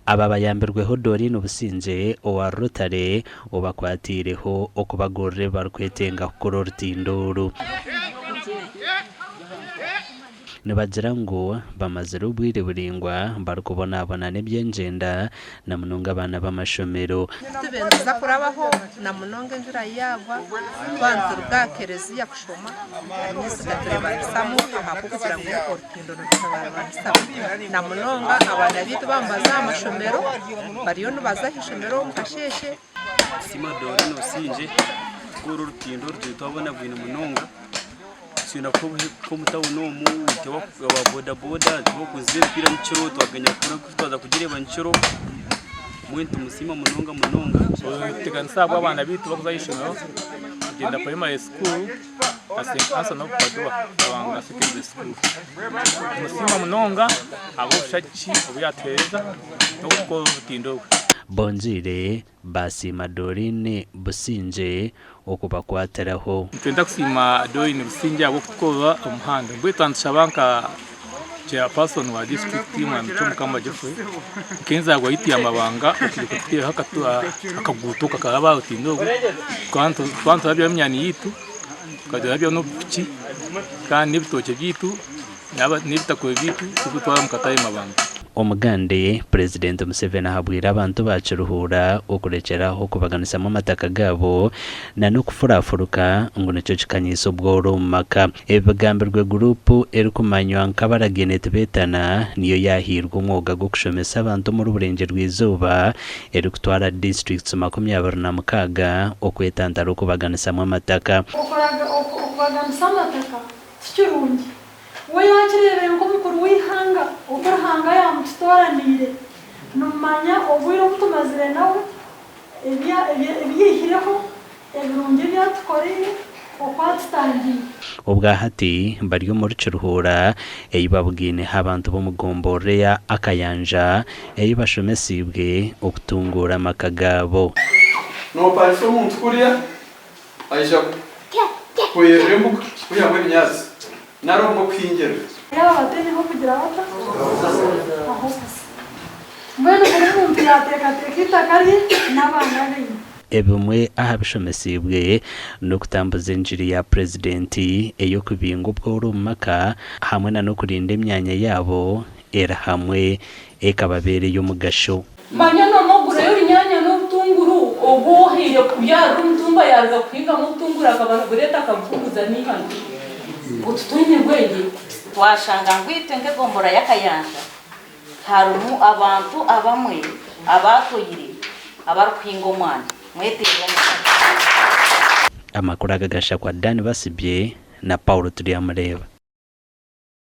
Aba bayambirweho Doreen Busingye owa Rotary obakwatiireho okubagurira ebi barikwetenga kukora orutindo oru. Nibagira ngu bamazire obwire buraingwa barikubonabona n'ebyengyenda na munonga abaana b'amashomero. Tibindiza kurabaho na munonga enjura yaagwa twaba nituruga aha kereziya kushoma amaizi gaturebanisamu ahabw'okugira ngu orutindo niruturebanisamu na munonga abaana baitu baaba nibaza aha mashomero bariyo nibaza aha ishomero omu kasheeshe. Tusiima Doreen Osingye kukora orutindo oru twabonabwine munonga. Twine kuba omu tawuni omu itwe aba boda boda tibakuzibya emipiira nyekiro twaganya twaza kugireeba nyekiro mbwenu nitumusiima munonga munonga. Nituteganisa ahabw'abaana baitu barikuza aha ishomero kugyenda primary school na St Anthony of Padua Kabanga secondary school. Nitumusiima munonga ahabw'obushagiki obu yaatuheereza n'okutukora orutindo oru. Bongiire Baasiima Doreen Busingye okubakwatiraho. Nitwenda kusiima Doreen Busingye ahabw'okutukorera omuhanda. Mbwenu twaba nitushaba nka Chairperson wa disiturikiti Mwami Kyomukama Geoffrey nk'enzaarwa yaitu ya Mabanga okwija kututeeraho akaguuto kakaraba aha rutindo oru. Tukaba niturabyaho eminyani yaitu, tukarabyaho n'obupiki kandi n'ebitookye byaitu. N'ebitakuri byaitu tubitwara omu katare Mabanga. Omugande, Purezidenti Museveni ahabwire abantu ba Kiruhura okurekyera aho okubaganisamu amataka gaabo na n'okufurafuruka ngu nikyo kikanyiisa obworo omu maka. Ebi bigambirwe guruupu erikumanywa nka Abaragaine Tibeetana niyo yaahairwe omwoga gw'okushomesa abantu omuri Burengyerwa-izooba erikutwara disiturikiti 26 okwetantara okubaganisamu amataka. Okubaganisa amataka Tikirungi. We yaakireebire nk'omukuru w'eihanga oku Ruhanga yaamututooraniire. Nimumanya obwire obu tumazire nawe, ebi yaihireho, ebirungi ebi atukoreire, oku atutangiire. Obwa hati bari omuri Kiruhura ei babugaineho abantu b'omu gomborora eya Akayanja ei bashomesiibwe okutunguura amaka gaabo. Noparisa omuntu kuriya Aija kuhwerera embuga kwihamu ebinyaatsi nari obumwe kuhingirira. Yaaba bataine h'okugira bata? Ah'okuza. Mbwenu buri muntu yaateekateeka eitaka rye n'abaana be. Ebimwe aha bishomesiibwe n'okutambuza engiri ya Purezidenti ey'okubinga obworo omu maka hamwe na n'okurinda emyanya yaabo eri hamwe ekababeera ey'omugasho. Manya noona ogureyo orunyanya n'obutunguru, ogu ohaire kubyarira omutumba yaaruga kuhingamu obutunguru akaba nabureeta akabukuguza n'eihano. Otu twine bwengye. Twashanga ngu itwe nk'egombolola y'Akayanja harimu abantu abamwe abaatoire abarikuhinga omwani. Mweteerere omwani. Amakuru aga gashakwa Dan Basibye na Paul Turyamureeba.